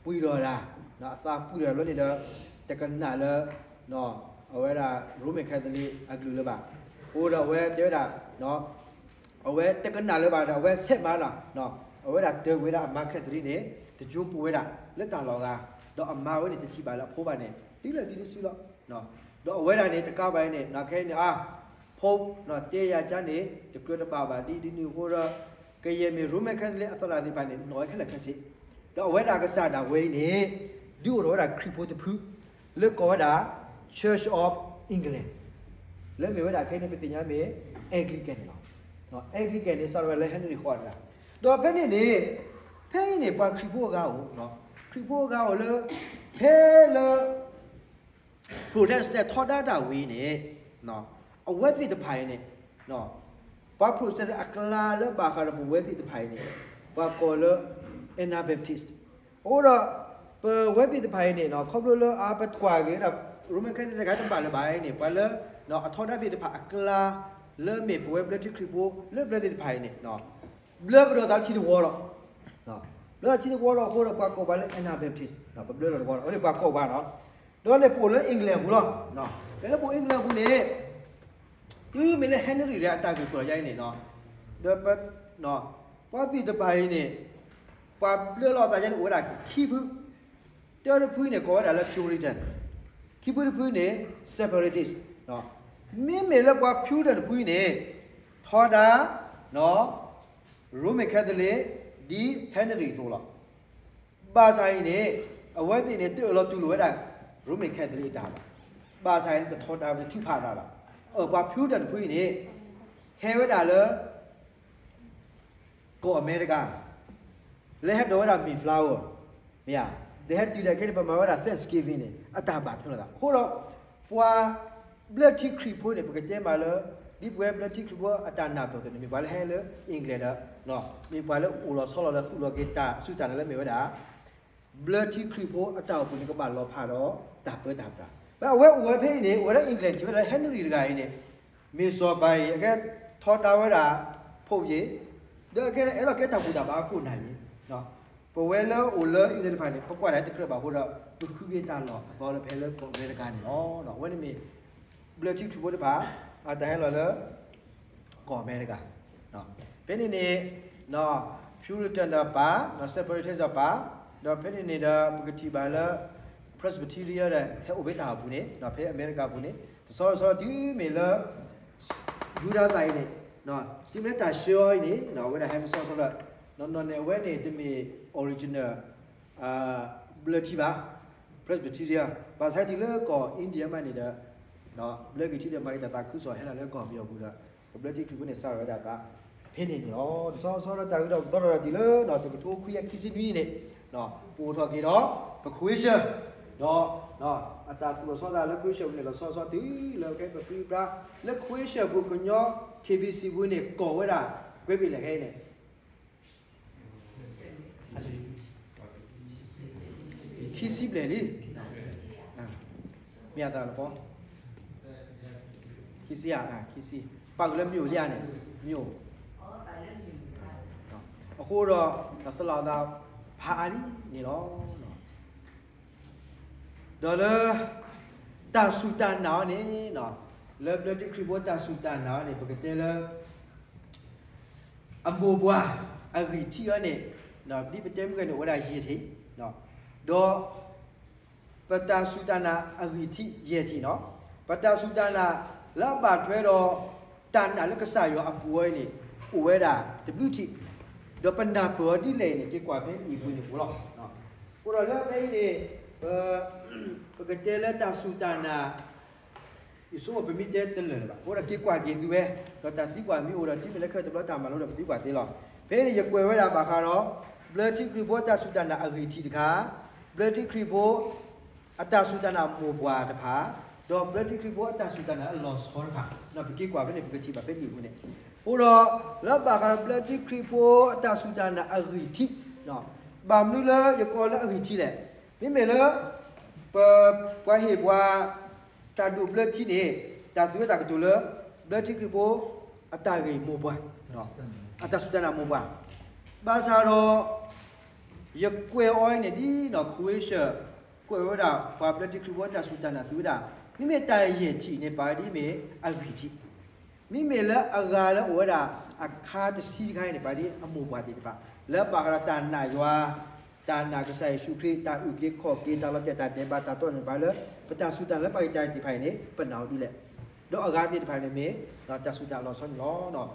ပှံၤဒီးတၢ်, အသးပှံၤဒီးတၢ်လီၤန့ၣ်ဒီး တကနၣ်လၢ အဝဲဒၣ် Roman Catholic အကလုၢ်လၢၤဘၣ်. အဃိဒီးအဝဲတဲဝဲဒၣ် အဝဲတကနၣ်လၢၤဘၣ်ဒီး အဝဲဆဲးမၤလီၤ, အဝဲဒၣ်တၢၤကွံာ်ဝဲဒၣ်အမါ Catherine န့ၣ် တကၠိပူၤဝဲဒၣ်လၢတၢ်လီၢ်ဂၤ, ဒီးအမါဝဲန့ၣ်တထံၣ်ဘၣ်လၢအဖိဘၣ်န့ၣ် တုၤလၢသံတစုလီၤ. ဒီးအဝဲဒၣ်န့ၣ် တကးဘၣ်အံၤန့ၣ် ခဲအံၤန့ၣ် အါ, Pope တဲယၤကါန့ၣ် တကြၢးတဘၣ်ဘၣ် ဒ်ဒ်န့ၣ်အဃိဒီး ကယဲၢ်မ့ၢ် Roman Catholic အသရၣ်သ့ၣ်တဖၣ်န့ၣ် နီၣ်ဝဲခဲလၢာ်ခဲဆ့, ဒီးအဝဲဒၣ်အကစၢ်ဒၣ်ဝဲအံၤန့ၣ် ဒုးအိၣ်ထီၣ်ဝဲဒၣ်ခရံာ်ဖိတဖု လၢကိးဝဲဒၣ် Church of England လၢမ့ၢ်ဝဲဒၣ်ခဲအံၤန့ၣ် ပသ့ၣ်ညါမ့ၢ် Anglican န့ၣ်လီၤ. Anglican န့ၣ် စးထီၣ်ဝဲလၢ Henry ဃိးတဂၤ, ဒီးဖဲန့ၣ်န့ၣ် ဖဲအံၤန့ၣ် ပှၤခရံာ်ဖိအဂၤအိၣ်, ခရံာ်ဖိအဂၤအိၣ်လၢ ဖဲလၢ Protestant ထီဒါတၢ်ဝံၤန့ၣ် အဝဲသ့ၣ်တဖၣ်အံၤန့ၣ် ပှၤ Protestant အကျါလၢဘၣ်ဃးဒီးပဝဲသ့ၣ်တဖၣ်အံၤန့ၣ် ပှၤကိးလၢ Anabaptist. အဃိဒီး ပဝဲသ့ၣ်တဖၣ်အံၤန့ၣ် ခီဖျိလၢအပကွၢ်က့ၤဝဲဒၣ် Roman Catholic တဂၤတဘၣ်လၢၤဘၣ်အံၤန့ၣ် ပှၤလၢ အထီဒါသ့ၣ်တဖၣ်အကျါ လၢမ့ၢ်ပဝဲဘျၢထံခရံာ်ဖိ လၢဘျၢသ့ၣ်တဖၣ်အံၤန့ၣ် ဘျၢကဒီးသးထံတဝီလီၤ. ဘျၢသးထံတဝီလီၤအဃိဒီး ပှၤကိးပှၤလၢ Anabaptist ဘျၢလီၤတဝီလီၤ အဝဲန့ၣ်ပှၤကိးပှၤနီၤ. ဒီးန့ၣ်ပအိၣ်လၢ England ပူၤလီၤ. ဖဲလၢပအိၣ် England ပူၤန့ၣ် တုၤမ့ၢ်လၢ Henry ဒီးအတၢ်ဂ့ၢ်ကီၢ်ယါအံၤန့ၣ် ဒီး ပှၤသ့ၣ်တဖၣ်အံၤန့ၣ် ပှၤဘျၢလီၤသးယါန့ၣ် အိၣ်ဝဲဒၣ်ခံဖု, တၢတဖုန့ၣ် ကိးဝဲဒၣ်လၢ Puritan, ခံဖုတဖုန့ၣ် Separatist. မ့မ့ၢ်လၢပှၤ Puritan တဖုန့ၣ် ထီဒါ Roman Catholic ဒ် Henry အသိးလီၤ. ဘၣ်ဆၣ်အံၤန့ၣ် အဝဲသ့ၣ်န့ၣ် တအၢၣ်လီၤတူၢ်လိာ်ဝဲဒၣ် Roman Catholic အတၢ်ဘၣ်. ဘၣ်ဆၣ်အံၤန့ၣ် တထီဒါ တထုးဖးအသးဘၣ်. အၢ ပှၤ Puritan တဖုအံၤန့ၣ် ဟဲဝဲဒၣ်လၢ ကီၢ်အမဲရကၤ လၢဟဲဒိးဝဲဒၣ် Mayflower မ့ၢ်ဧါ, ဒီးဟဲတုၤဒၣ်ခဲအံၤန့ၣ် ပမၤဝဲဒၣ် Thanksgiving န့ၣ် အတၢ်ဘၣ်ထွဲလိာ်သး. အဃိဒီး ပှၤဘျၢထံခရံာ်ဖိန့ၣ် ပကတဲမးလၢ ဒ်ပဝဲဘျၢထံခရံာ်ဖိအတၢ်နၢ်ပၢၢ်အသိးန့ၣ် မ့ၢ်ပှၤလၢဟဲလၢ England ဒီး မ့ၢ်ပှၤလၢအိၣ်လီၤဆီလီၤလၢသူၣ်လီၤက့ၤတၢ်စူၢ်တၢ်နာ်လၢမ့ၢ်ဝဲဒၣ် ဘျၢထံခရံာ်ဖိအတၢ်အိၣ်ဖှိၣ်န့ၣ် ကဘၣ်လီၤဖးဒီးတၢ်ပၢတၢ်ပြး. ဖဲအဝဲအိၣ်ဝဲဖဲအံၤန့ၣ် အိၣ်ဝဲဒၣ် England ထံၣ်ဝဲဒၣ်လၢ Henry တဂၤအံၤန့ၣ် မ့ၢ်စီၤပၤအံၤ အကဲထီဒါဝဲဒၣ် Pope ယ့ၣ်, ဒီးအကဲအဲၣ်ဒိးကဲတၢ်ဘူၣ်တၢ်ဘါအခိၣ်နၢ်ယ့ၣ်, ပဝဲလၢအိၣ်လၢ England တဖၣ်န့ၣ် ပကွၢ်ဒၣ်တကြၢးဘၣ်အဃိဒီး ပဃုက့ၤတၢ်လီၢ်အသီလၢဖဲလၢကီၢ်အမဲရကၤန့ၣ်လီၤ. အဝဲန့ၣ်မ့ၢ် ဘျၢထံခရံာ်ဖိတဖၣ် အတၢ်ဟဲလီၤလၢ ကီၢ်အမဲရကၤ. ဖဲန့ၣ်န့ၣ် Puritan ဒီးပၢ်, Separatist ဒီးပၢ်, ဒီးဖဲန့ၣ်န့ၣ်ဒီး ပကထံၣ်ဘၣ်လၢ Presbyterian ဒီး ဟဲအိၣ်ဖဲတၢ်အိၣ်ပူၤန့ၣ် ဖဲအမဲရကၤပူၤန့ၣ် တဆီတဆီတုၤမ့ၢ်လၢ ယူဒၤသၣ်အံၤန့ၣ် တုၤမ့ၢ်လၢတၢ်ဆှၢအီၤအံၤန့ၣ် အဝဲဒၣ်ဟဲတဆီတဆီလၢ နီၢ်နီၢ်န့ၣ် အဝဲန့ၣ်တမ့ၢ် original ဘျၢထံဘၣ်, Presbyterian, ဘၣ်ဆၣ်တုၤလၢကီၢ် India မးန့ၣ်ဒီး ဘျၢက့ၤထံဒီးမၤက့ၤတၢ်သးခုကစီၣ်ဟဲလီၤလၢကီၢ်ပယီၤပူၤဒီး ကဘျၢထံခရံာ်ဖိန့ၣ် စးထီၣ်ဝဲဒၣ်သး ဖဲန့ၣ်န့ၣ်လီၤ. တဆီဆီဒီးတၢ်ဂ့ၢ်ဒီးပသီထီၣ်ဒီးတုၤလၢ တကထိခွံကယၤခံဆံနွံန့ၣ် ပအိၣ်ထီၣ်က့ၤဒီး ပ Croatia ဒီး အတၢ်သူၣ်လီၤဆီသးလၢ Croatia ပူၤန့ၣ် လီၤဆီဆီတုၤလၢခဲအံၤပပြံပြါ လၢ Croatia ပူၤကညီ K B C ပူၤန့ၣ် ကီၢ်ဝဲဒၣ် ကွဲးဘ့ၣ်လဲၣ်ခဲအံၤန့ၣ် ခံဆံဘျဲၣ်လံ, မ့ၢ်အသးလီၤပီ, ခံဆံဧါ, ခံဆံ, ပာ်က့ၤလၢမ့ၢ်အိၣ်လံဧါန့ၣ်, မ့ၢ်အိၣ်, အဃိဒီး ပသလီၤသးဖးအါလံန့ၣ်လီၤ. ဒီးလၢ တၢ်စူၢ်တၢ်နာ်အီၤန့ၣ် လၢဘျၢထံခရံာ်ဖိတၢ်စူၢ်တၢ်နာ်အံၤန့ၣ် ပကတဲလၢ အမိၢ်ပှၢ်အဂံၢ်ထံးအံၤန့ၣ် ဒ်ပတဲမုၢ်ဂဲၤန့ၣ် အိၣ်ဝဲဒၣ်ယဲၢ်ထံး, ဒီး ပတၢ်စူၢ်တၢ်နာ်အဂံၢ်ထံးယဲၢ်ထံးနီၤ, ပတၢ်စူၢ်တၢ်နာ်လၢအဘၣ်ထွဲဒီး တၢ်နာ်လၢကစၢ်ယွၤအပူၤအံၤန့ၣ် အိၣ်ဝဲဒၣ်တဘျုးထံး, ဒီးပနၢ်ပၢၢ်အီၤဒ်လဲၣ်အံၤန့ၣ် က့ၤကွၢ်ဖဲလံာ်ပူၤန့ၣ်ပူၤလီၤ. အဃိဒီးလၢဖဲအံၤန့ၣ် ပ ပကတဲလၢတၢ်စူၢ်တၢ်နာ် ယဆိကမိၣ်ပမ့ၢ်တဲတလၢာ်လၢၤဘၣ်, အဃိဒီးက့ၤကွၢ်က့ၤသုဝဲ, ဒီးတၢ်သံကွၢ်မ့ၢ်အိၣ်ဒီး တုၤမ့ၢ်လၢခဲအံၤတဘျီတၢ်မၤလိဒီးပသံကွၢ်သ့လီၤ. ဖဲအံၤန့ၣ် ယကွဲးဝဲဒၣ်ဘၣ်ဃးဒီး ဘျၢထံခရံာ်ဖိအတၢ်စူၢ်တၢ်နာ်အဂံၢ်ထံးတခါ, ဘျၢထံခရံာ်ဖိ အတၢ်စူၢ်တၢ်နာ်မိၢ်ပှၢ်တဖၣ်, ဒီးဘျၢထံခရံာ်ဖိအတၢ်စူၢ်တၢ်နာ်အလီၤဆီတဖၣ်, ပက့ၤကွၢ်ဖဲန့ၣ် ပကထံၣ်ဘၣ်ဖဲန့ၣ်အဃိန့ၣ်, အဃိဒီး လၢဘၣ်ဃးဒီးဘျၢထံခရံာ်ဖိအတၢ်စူၢ်တၢ်နာ်အဂံၢ်ထံး, ဘၣ်မနုၤလၢယကိးလၢအဂံၢ်ထံးလဲၣ်, မ့မ့ၢ်လၢ ပ ပှၤဟ့ၣ်ပှၤ တၢ်ဒိးဘျၢထံန့ၣ် တၢ်သူဝဲတၢ်ကတိၤလၢ ဘျၢထံခရံာ်ဖိ အတၢ်ဂ့ၢ်မိၢ်ပှၢ်, အတၢ်စူၢ်တၢ်နာ်မိၢ်ပှၢ်, ဘၣ်ဆၣ်ဒီး ယကွဲးအီၤအံၤန့ၣ် ဒ်နီၢ်ခဝ့ၡၢၣ် ကွဲးဝဲဒၣ် ပှၤဘျၢထံခရံာ်ဖိတၢ်စူၢ်တၢ်နာ်သူဝဲဒၣ်, မ့မ့ၢ်တၢ်ယဲၢ်ထံးန့ၣ် ပာ်ဝဲဒ်မ့ၢ်အဂံၢ်ထံး, မ့မ့ၢ်လၢအဂၤလၢအိၣ်ဝဲဒၣ် အခါတဆံတခါအံၤန့ၣ် ပာ်ဒ်အမိၢ်ပှၢ်သ့ၣ်တဖၣ်, လၢဘၣ်ဃးဒီးတၢ်နာ်ယွၤ, တၢ်နာ်ကစၢ်ယ့ၣ်ၡူးခရံာ်, တၢ်အုၣ်က့ၤခီၣ်က့ၤ, တၢ်လီၤတဲာ်တၢ်ဒဲးဘး, တၢ်တီန့ၣ်ဘၣ်လၢ ပတၢ်စူၢ်တၢ်နာ်လၢပှၤကတၢၢ်သ့ၣ်တဖၣ်အံၤန့ၣ် ပနာ်အီၤဒ်လဲၣ်, ဒီးအဂၤသ့ၣ်တဖၣ်န့ၣ်မ့ၢ် တၢ်စူၢ်တၢ်နာ်လီၤဆီန့ၣ်လီၤ.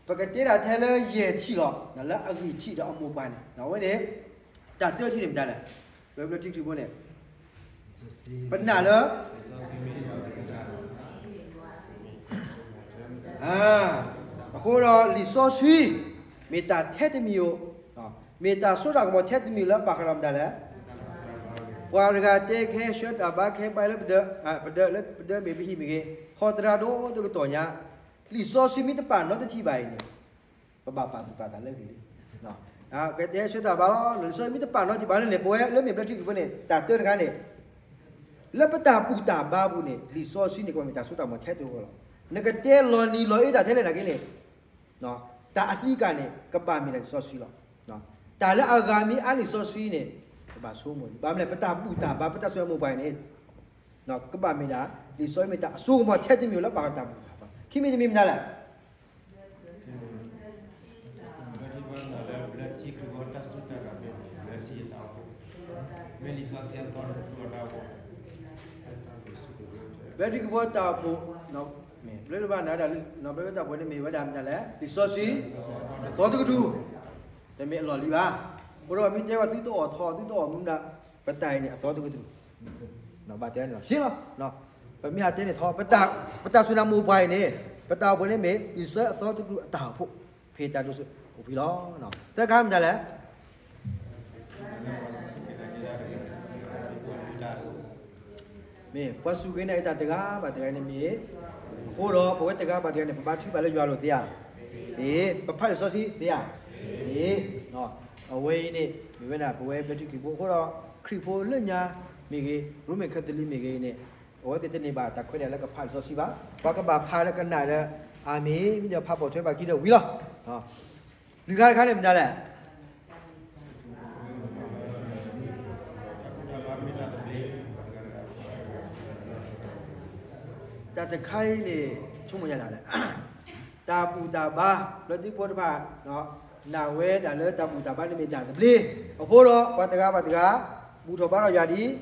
ပကတဲဒၣ်ထဲလၢယဲၢ်ထံးလီၤ, လၢအဂံၢ်ထံးဒီးအမိၢ်ပှၢ်န့ၣ်, အဝဲန့ၣ် တၢ်တၢထံးန့ၣ်မတၤလဲၣ်, လၢဘျၢထံခရံာ်ဖိန့ၣ် ပနာ်လၢ အဃိဒီးလံာ်စီဆှံ မ့ၢ်တၢ်ထဲတမံၤဧိၤ, မ့ၢ်တၢ်စိတၢ်ကမီၤထဲတမံၤလၢဘၣ်ဃးဒီးမတၤလဲၣ်, ပှၤတဂၤတဲခဲဆှၢတၢ်ဘါခဲပှၤလၢပဒၢး, ပဒၢးလၢပဒၢးမ့ၢ်ပဟံၣ်မ့ၢ်ဂ့ၤ, ခီသရၣ်ဒိၣ်တကတီၢ်ညါ, လံာ်စီဆှံမ့ၢ်တပာ်နီတထံၣ်ဘၣ်အံၤန့ၣ် ပဘၣ်ပာ်သူၣ်ပာ်သးလၢအဂ့ၢ်လံ. ကတဲဆှၢတၢ်ဘါလီၤ, လံာ်စီဆှံမ့ၢ်တပာ်နီတထံၣ်ဘၣ်လၢန့ၣ် ပဝဲလၢမ့ၢ်ဘျၢထံခရံာ်ဖိန့ၣ် တၢ်တၢတခါန့ၣ် လၢပတၢ်ဘူၣ်တၢ်ဘါပူၤန့ၣ် လံာ်စီဆှံန့ၣ် ကဘၣ်မ့ၢ်တၢ်စိတၢ်ကမီၤထဲတဂီၢ်လီၤ. နကတဲလီၤနံၤလီၤအ့တၢ်ထဲလဲၣ်နာ်က့န့ၣ် တၢ်အသံကၣ်န့ၣ် ကဘၣ်မ့ၢ်ဒၣ်လံာ်စီဆှံလီၤ. တၢ်လၢအဂၤမ့ၢ်အါလံာ်စီဆှံန့ၣ် ကဘၣ်ဆိကမိၣ်, ဘၣ်မနုၤလဲၣ် ပတၢ်ဘူၣ်တၢ်ဘါ ပတၢ်ဆိၣ်ဂ့ၤမိၢ်ပှၢ်န့ၣ် ကဘၣ်မ့ၢ်ဒၣ် လံာ်စီဆှံမ့ၢ်တၢ်အစိကမီၤထဲတမံၤလၢဘၣ်ဃးတၢ်ဘူၣ်တၢ်ဘါ, ခံမံၤတမံၤမတၤလဲၣ် ဘျၢထံခရံာ်ဖိတၢ်အိၣ်ဖှိၣ်, ဘျၢထံခရံာ်ဖိတၢ်အိၣ်ဖှိၣ်န့ၣ်မ့ၢ်ဝဲဒၣ်မတၤလဲၣ်, လံာ်စီဆှံ အသီတကတြူၢ်, တမ့ၢ်အလီၢ်လံၤဘၣ်. အဃိဒီးပမ့ၢ်တဲဝဲသုတအိၣ်ထီၣ် သုတအိၣ်မူနၤ, ပတၢ်အံၤန့ၣ် အသီတကတြူၢ်, ဘၣ်တဲန့ၣ်လီၤ ရှင်းလီၤ. ပမ့ၢ်ဟးတဲန့ၣ်ထီၣ် ပတၢ်စူၢ်နာ်မိၢ်ပှၢ်အံၤန့ၣ် ပတၢ်အိၣ်ဖှိၣ်န့ၣ်မ့ၢ် လံာ်စီဆှံအသီတကတြူၢ်အတၢ်အိၣ်ဖှိၣ်, ဖဲတၢ်ဒိၣ်စိအိၣ်ဖှိၣ်လီၤ. သၢခါမတၤလဲၣ် မ့ၢ်ပှၤစူၢ်က့ၤနာ်က့ၤတၢ်တဂၤဘၣ်တဂၤန့ၣ်မ့ၢ်, အဃိဒီးပဝဲတဂၤဘၣ်တဂၤန့ၣ် ပဘါထုကဖၣ်လၢယွၤလိၤသ့ဧါ, သ့, ပဖးလံာ်စီဆှံသ့ဧါ, သ့, အဝဲအံၤန့ၣ် မ့ၢ်ဝဲဒၣ်ပဝဲဘျၢထံခရံာ်ဖိအဃိဒီး ခရံာ်ဖိလၢညါမ့ၢ်ဂ့ၤ ရိမ့ၤခဲသလံးမ့ၢ်ဂ့ၤန့ၣ် အဝဲသ့ၣ်တန့ၢ်ဘၣ်တၢ်ခွဲးတၢ်ယာ်လၢကဖးလံာ်စီဆှံဘၣ်, ပှၤကဘၣ်ဖးဒီးကနၣ်ဒီး အၤမ့ၣ်, မ့ၢ်ဒီးဖးပိာ်ထွဲဘၣ်ခံဒီးဝံၤလီၤ. လွံၢ်ခါတခါန့ၣ်မတၤလဲၣ် တၢ်တခါအံၤန့ၣ် ဆိကမိၣ်ညါဒၣ်လဲၣ်, တၢ်ဘူၣ်တၢ်ဘါ လၢထံဖိတဖၣ် နာ်ဝဲဒၣ်လၢတၢ်ဘူၣ်တၢ်ဘါန့ၣ်မ့ၢ်တၢ်သဘျ့, အဃိဒီးပှၤတဂၤဘၣ်တဂၤ ဘူၣ်ထီၣ်ဘါထီၣ်ယွၤဒ်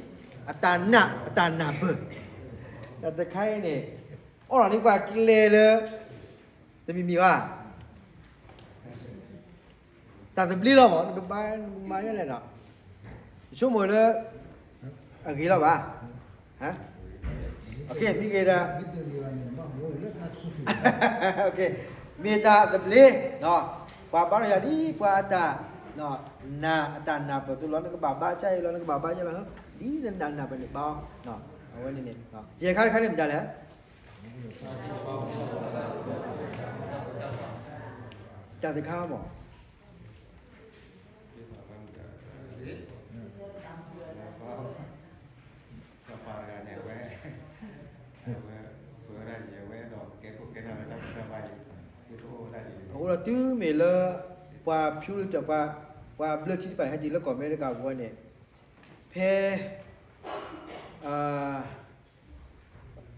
အတၢ်နာ် အတၢ်နၢ်ပၢၢ်, တၢ်တခါအံၤန့ၣ် အီၣ်လီၤန့ၢ်ပှၤကျဲလၢ တမံၤမံၤဘၣ် တၢ်သဘျ့လီၤမး နကဘါနကမၤယဲလဲၣ်နီၤ, ယဆိကမိၣ်လၢ အဂ့ၤလီၤဘၣ်, မ့ၢ်ဂ့ၤဒီး မ့ၢ်တၢ်သဘျ့, ပှၤဘါထီၣ်ယၤဒ်ပှၤအတၢ် နာ်အတၢ်နၢ်ပၢၢ်သိးလီၤ, နကဘၣ်ဘါကါအံၤလီၤ နကဘၣ်ဘါကါလီၤ, ဒ်နနာ်နၢ်ပၢၢ်န့ၣ်ဘါအီၤ, အဝဲန့ၣ်န့ၣ် ယဲၢ်ခါတခါန့ၣ်မတၤလဲၣ် တၢ်တခါမး အဃိဒီးတုၤမ့ၢ်လၢ ပှၤဖၠူလၢတၢ် ပှၤဘျၢထံတဖၣ်န့ၣ် ဟဲတုၤလၢကီၢ်အမဲရကၤအဂီၢ်န့ၣ် ဖဲ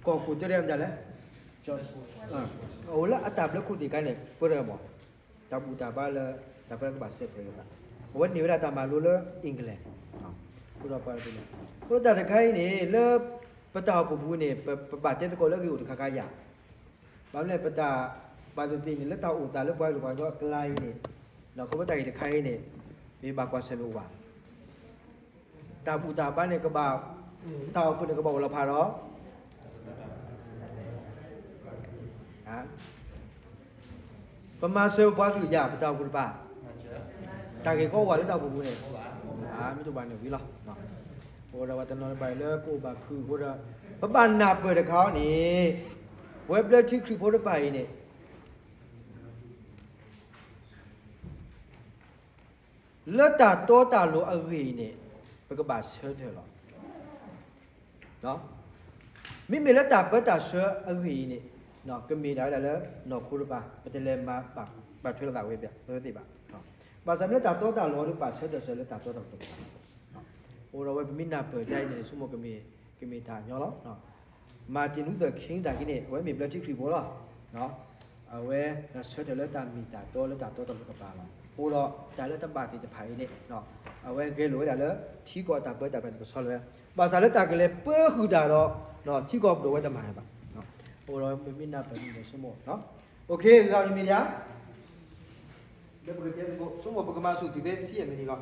ကီၢ်ခိၣ်တၢ်ရဲၣ်မတၤလဲၣ်, အိၣ်လၢအတၢ်ဘျၢခိၣ်သ့ၣ်တခါန့ၣ် ပှဲၤဒီးမး တၢ်ဘူၣ်တၢ်ဘါလၢ တၢ်ပၢကဘၣ်စဲးပြဲးကဘၣ်, အဝဲန့ၢ်ဝဲဒၣ်တၢ်မၤလိလၢ England, အဃိဒီးပှၤတန့ၣ်, အဃိဒီးတၢ်တခါအံၤန့ၣ် လၢပတၢ်အိၣ်ဖှိၣ်ပူၤန့ၣ် ပဘၣ်တဲသကိးလၢအဂ့ၢ်အိၣ်တခါခါယၤ, ဘၣ်မနုၤလဲၣ် ပတၢ်ပာ်သ့ၣ်သ့ၣ်န့ၣ် လၢတၢ်အိၣ်သးလၢပှၤကလုာ်ပှၤကညီအကျါအံၤန့ၣ်, ဒီးခီဖျိတၢ်ဂ့ၢ်တခါအံၤန့ၣ် မ့ၢ်ဘၣ်ကွၢ်ဆၢၣ်မဲာ်အိၣ်ဘၣ် တၢ်ဘူၣ်တၢ်ဘါန့ၣ်ကဘၣ်, တၢ်အိၣ်ဖှိၣ်န့ၣ်ကဘၣ်အိၣ်လီၤဖးဒီး, ပမၤစၢၤပပှၤကလုာ်ယၤ ပတၢ်အိၣ်ဖှိၣ်တဖၣ်, တၢ်ဂ့ၢ်ကီအိၣ်ဘၣ်လၢတၢ်အိၣ်ဖှိၣ်ပူၤန့ၣ်, မ့ၢ်တအိၣ်ဘၣ်န့ၣ်ဝံၤလီၤ. အိၣ်ဒီးပှၤတနီၤတဖၣ်အံၤလၢကအိၣ်ဘၣ်ခုၣ်အဃိဒီး, ပဘၣ်နၢ်ပၢၢ်တခါအံၤန့ၣ်, ပဝဲဘျၢထံခရံာ်ဖိတဖၣ်အံၤန့ၣ် လၢတၢ်တီတၢ်လိၤအဂ့ၢ်အံၤန့ၣ်, ပကဘၣ်ဆၢထၢၣ်လီၤ. မ့မ့ၢ်လၢတၢ်ပၢတၢ်ဆှၢအဂ့ၢ်အံၤန့ၣ်, ကမ့ၢ်ဒၣ်ဝဲဒၣ်လၢနီၢ်ခိတဖၣ်, ပတလဲၤမၤဘၣ်ထွဲလိာ်သးဝဲဘၣ်, ပဝဲသ့ၣ်ဘၣ်. ဘၣ်ဆၣ်မ့ၢ်လၢတၢ်တီတၢ်လိၤဒီး ပဘၣ်ဆၢထၢၣ်စၢၤလၢတၢ်တီတၢ်လိၤတဖၣ်, အိၣ်ဒီးဝဲပမ့ၢ်နၢ်ပၢၢ်ဒ်အံၤန့ၣ် ဆိကမိၣ်ကမ့ၢ်, ကမ့ၢ်တၢ်ညီလီၤ. Martin Luther King တၢ်က့န့ၣ် အဝဲမ့ၢ်ဘျၢထံခရံာ်ဖိလီၤ. အဝဲဆၢထၢၣ်လၢတၢ်မ့ၢ်တၢ်တီလၢတၢ်တီတၢ်လိၤကပၤလီၤ. အိၣ်ဒီးတၢ်လၢတဘၣ်သ့ၣ်တဖၣ်အံၤန့ၣ်, အဝဲဂဲၤလိာ်ဝဲဒၣ်လၢ ထံကီၢ်အတၢ်ပၢတၢ်ပြးန့ၣ်ကဆီလီၤဝဲ, ဘၣ်ဆၣ်လၢတၢ်ကလဲၤပၢဃုာ်တၢ်ဒီး, ထံကီၢ်ပဒိၣ်ဝဲတမၤဘၣ်. အိၣ်ဒီးပမ့ၢ်နၢ်ပၢၢ်န့ၣ်ဆိကမိၣ်, ဂၤတမံၤဒံးဧါ, လၢပကတဲသကိး ဆိကမိၣ်ပကမၤဆူၣ်တုၤဖဲဆံယဲၢ်မံးနံးလီၤ.